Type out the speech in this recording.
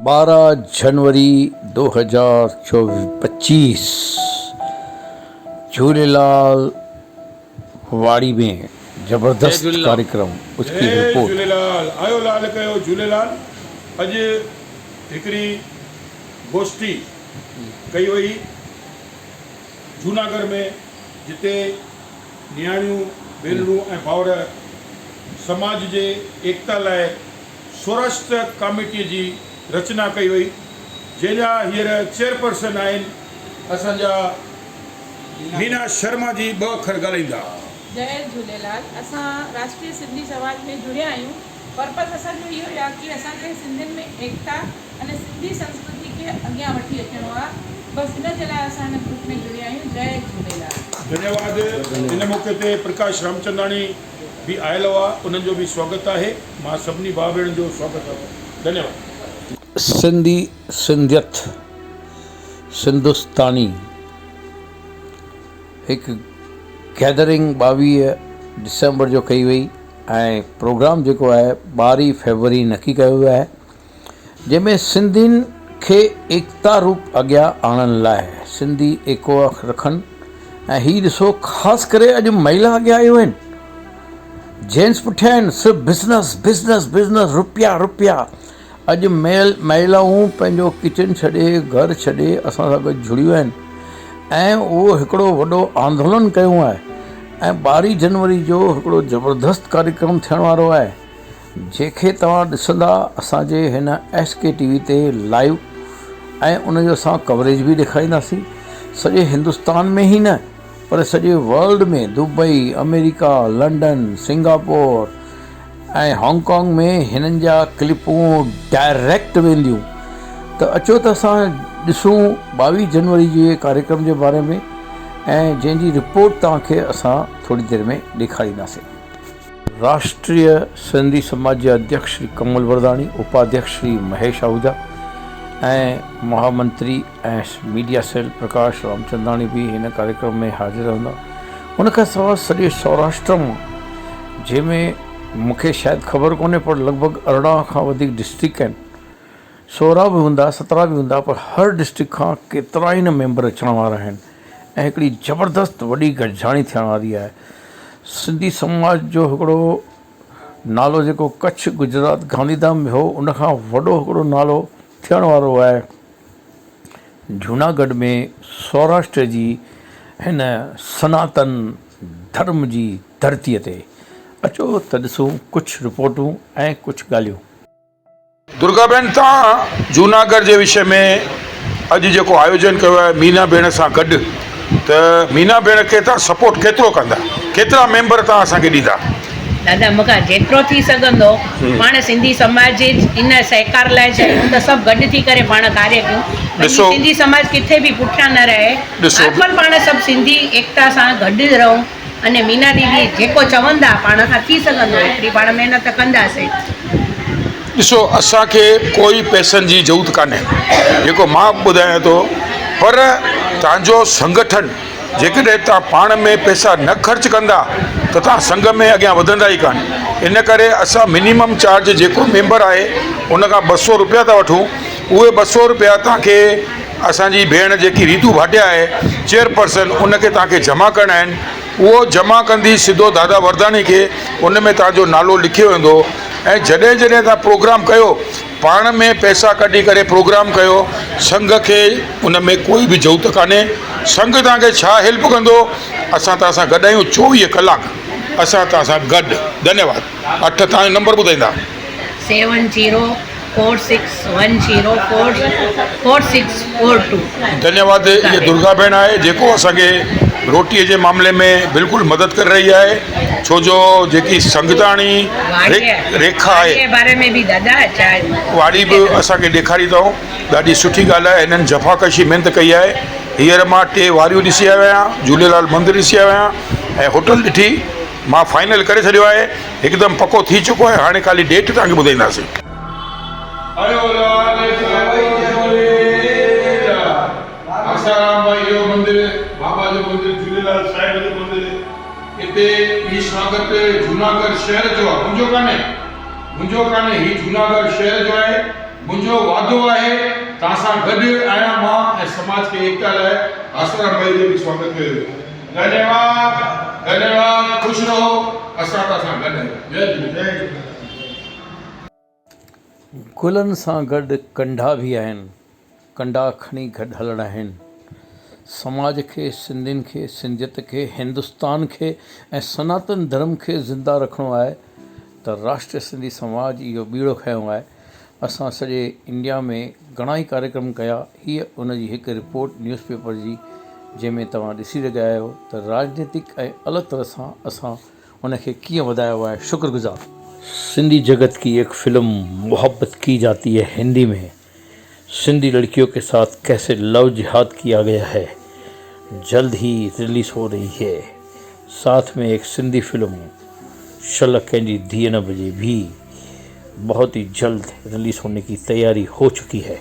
12 جنوري 2025 جهوليلال واڙي ۾ جئي زبردست جهوليلال. ڪاريڪرم اس ڪي جئي رپورٽ. جهوليلال آيو لال ڪيو جهوليلال اڄ هڪڙي گوشٽي ڪئي وئي جهوناڳڙهه ۾ جتي نياڻيون ڀينرون ۽ ڀائر سماج جي ايڪتا لاء سوراشٽر ڪاميٽي جي رچنا ڪئي وئي جنهن جا هينئر چيئرپرسن آهن اسان جا مينا شرما جي ٻه اکر ڳالهائيندا. جئي جهوليلال اسان راشٽريه سنڌي سماج ۾ جڙيا آهيون پرپز اسان جو اهو ئي آهي ڪي اسان کي سنڌين ۾ ايڪتا اني سنڌي سنسڪرتي کي اڳيان وٺي اچڻو آهي بس ان جي لاء اسان هن گروپ ۾ جڙيا آهيون جئي جهوليلال. ڌنيواد ان موقعي تي پرڪاش رامچنداڻي به آيل هئا انهن جو به سواگت آهي مان سڀني ڀاء ڀيڻن جو سواگت ڪيان ٿو ڌنيواد. سنڌي سنڌيت سنڌستاني هڪ گيدرنگ 22 ڊسمبر جو ڪئي وئي ۽ پروگرام جيڪو آهي 12 فيبروري نڪي ڪيو ويو آهي جنهن ۾ سنڌين کي ايڪتا روپ اڳيان آڻڻ لاء سنڌي ايڪو رکن ۽ هي ڏسو خاص ڪري اڄ مهلا اڳيان آيون آهن جينٽس پٺيان آهن صرف بزنس بزنس بزنس روپيا روپيا اڄ ميل مهلائون پنهنجو ڪچن ڇڏي گهر ڇڏي اسان سان گڏ جڙيون آهن ۽ اهو هڪڙو وڏو آندولن ڪيو آهي ۽ 12 جنوري جو هڪڙو زبردست ڪاريڪرم ٿيڻ وارو آهي جنهن کي توهان ڏسندا اسان جي هن ايس ڪي ٽي وي تي لائيو ۽ ان جو اسان ڪوريج به ڏيکارينداسين سڄي هندستان ۾ ئي نه پر سڄي world ۾ Dubai America London Singapore ۽ Hong Kong ۾ هنن جا ڪلپون ڊائريڪٽ وينديون ته اچو ته اسان ڏسون 22 جنوري جي ڪاريڪرم جي باري ۾ ۽ جنهن جي رپورٽ توهان کي اسان ٿوري دير ۾ ڏيکارينداسين. راشٽريه سنڌي سماج جي اڌيڪش شري ڪمل ورداڻي، اپاڌيڪش شري مهيش آهوجا ۽ مهامنتري ۽ ميڊيا سيل پرڪاش رامچنداڻي به هن ڪاريڪرم ۾ حاضر رهندا. ان کان سواء سڄي سوراشٽر مان جنهن ۾ مون کي شايد خبر ڪونهي پر لڳ ڀڳ 18 کان وڌيڪ ڊسٽرڪٽ آهن 16 به هوندا 17 به هوندا پر هر ڊسٽرڪٽ کان ڪيترا ئي نه ميمبر اچڻ وارا آهن ۽ هڪڙي زبردست وڏي گڏجاڻي ٿيڻ واري آهي سنڌي سماج جو هڪڙو نالو جيڪو ڪڇ گجرات گانڌيڌام ۾ هو ان کان وڏو هڪڙو نالو ٿيڻ وارو آهي جوناڳڙهه ۾ سوراشٽر جي هن سناتن ڌرم جي ڌرتيء تي اچو ته ڏسون ڪجهه رپورٽون ۽ ڪجهه ڳالهيون. درگا ڀيڻ توهان جوناڳڙهه جي وشي ۾ اڄ جيڪو آيوجن ڪيو آهي مينا ڀيڻ سان گڏ ته مينا ڀيڻ کي توهان سپورٽ ڪيترو ڪندا ڪيترا ميمبر توهان اسان کي ڏيندا. دادا مون کان جيترو ٿي سگهندو پاڻ سنڌي سماج جي ان سهڪار لاء چاهيون ته سڀ گڏ ٿي ڪري پاڻ ڪاريه ڪيون پنهنجي سنڌي سماج ڪٿي به پٺيان نه رهي نارمل پاڻ سڀ سنڌي ايڪتا سان گڏ رهون اني مينا ديدي جيڪو چوندا پاڻ کان ٿي سگهندو ايتري پاڻ محنت ڪنداسين. ڏسو اسان کي ڪوئي پئسن جي ضرورت ڪانهي جيڪو مان ٻڌايان ٿو پر توهان جو سنگٺن جيڪڏهن توهان پاڻ ۾ پئسا نه خرچ ڪندا ته توهان سنگهه ۾ اڳيان وڌندا ئي ڪانه ان ڪري اسان منيمم چارج جيڪو ميمبر آهي ان کان 200 روپيا ٿا وٺون اهي 200 روپيا توهان کي اسان جي ڀيڻ جيڪي ريتو ڀاٽيا آهي چيئرپرسن ان کي توهان کي جمع ڪرڻا آهن اهو جمع ڪندي سڌو دادا ورداڻي کي ان ۾ توهان جو نالو لکيو ويندو ۽ جڏهن جڏهن توهان پروگرام ڪيو پاڻ ۾ پئسا ڪڍي ڪري پروگرام ڪيو سنگهه کي ان ۾ ڪوئي به ضرورت ڪانهي سنگهه توهان کي ڇا هيلپ ڪندو اسان توهان سان گڏ آهيون 24 ڪلاڪ اسان توهان سان گڏ ڌنيواد اٺ توهان جو نمبر ٻڌائيندا. Seven zero four six one zero four four six four two. ڌنيواد هي درگا ڀيڻ آهي جيڪو اسان کي روٽي جي معاملي ۾ بلڪل مدد ڪري رهي آهي ڇو جو جيڪي سنگتاڻي ريکا آهي باري ۾ به دادا واڙي به اسان کي ڏيکاري اٿئون ڏاڍي سٺي ڳالهه آهي هنن جفاڪشي محنت ڪئي آهي هينئر مان ٽي واريون ڏسي آيو آهيان جهوليلال مندر ڏسي آيو آهيان ۽ هوٽل ڏٺي مان فائنل ڪري ڇڏيو آهي هڪدم پڪو ٿي چڪو آهي هاڻي خالي ڊيٽ توهان کي ٻڌائينداسين. آيو لال جهوليلال آسارام ڀائي جو مندر بابا جو مندر جهوليلال صاحب جو مندر اتي هي سواگت جوناڳڙهه شهر جو آهي منهنجو ڪانهي منهنجو ڪانهي هي جوناڳڙهه شهر جو آهي. منهنجو وعدو آهي توهان سان گڏ آهيان مان ۽ سماج کي ايڪتا لاء آسرام ڀائي جو به سواگت ڪيو ويو. ڌنيواد ڌنيواد خوش رهو اسان توهان سان گڏ آهيون جئي جهوليلال. گلن سان گڏ ڪنڊا به آهن، ڪنڊا کڻي گڏ هلڻا آهن. سماج کي، سنڌين کي، سنڌيت کي، هندستان کي ۽ سناتن ڌرم کي زنده رکڻو آهي ته راشٽريه سنڌي سماج اهو ٻيڙو کنيو آهي. اسان سڄي انڊيا ۾ گهڻا ئي ڪاريڪرم ڪيا. هيء ان جي هڪ رپورٽ نيوز پيپر جي جنهن ۾ توهان ڏسي رهيا آهيو ته راڄنيتڪ ۽ الڳ طرح سان اسان ان کي ڪيئن وڌايو آهي. شڪر گذار. سنڌي جگت ڪي ايڪ فلم محبت ڪي جاتي هي هندي ۾ سنڌي لڙڪيو ڪي ساٿ ڪيسي لو جهاد ڪيا گيا هي جلد هي رليز هو رهي هي ساٿ ۾ ايڪ سنڌي فلم شل ڪنهن جي ڌيء نه بجي ڀي بهت هي جلد رليز هوني ڪي تياري هو چڪي هي.